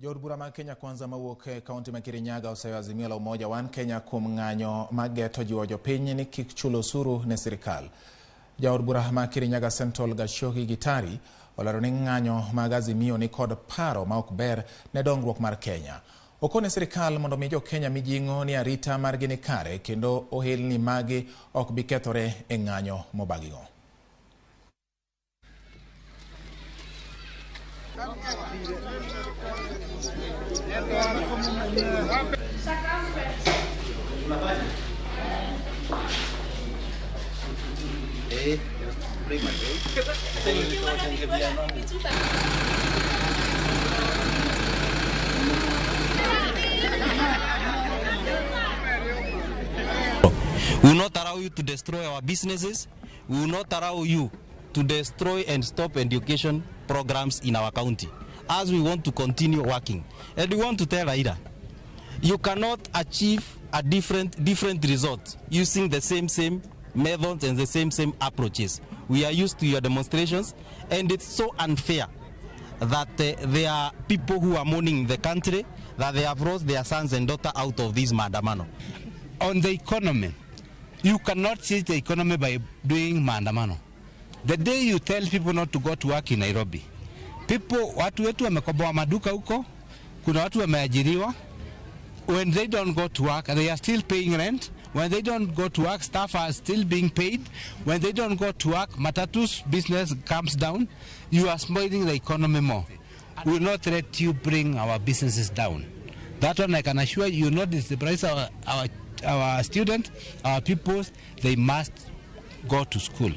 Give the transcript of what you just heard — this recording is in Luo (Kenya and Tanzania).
Jood bura mag Kenya Kwanza mawuok e kaunti ma Kirinyaga oseyo Azimio la Umoja One Kenya kuom ng'anyo mageto jiwo jopiny ni kik chul osuru ne sirikal. Jaod bura ma Kirinyaga Central Gachoki Gitari olero ni ng'anyo mag Azimio ni kod paro ma ok ber ne dongruok mar Kenya. Okone sirikal mondo mi jo-Kenya mijing'o ni arita margi ni kare kendo ohelni magi ok bi kethore e ng'anyo mobagigo. We will not allow you to destroy our businesses. We will not allow you to destroy and stop education programs in our county, as we want to continue working. And we want to tell Raila, you cannot achieve a different result using the same methods and the same approaches. We are used to your demonstrations, and it's so unfair that there are people who are mourning the country, that they have lost their sons and daughters out of this maandamano. On the economy, you cannot change the economy by doing maandamano. The day you tell people not to go to work in Nairobi, people, watu wetu wamekomboa maduka huko, kuna watu wameajiriwa. When they don't go to work, they are still paying rent. When they don't go to work, staff are still being paid. When they don't go to work, matatu's business comes down. You are spoiling the economy more. We will not let you bring our businesses down. That one I can assure you, you not disgrace our students, our pupils. They must go to school.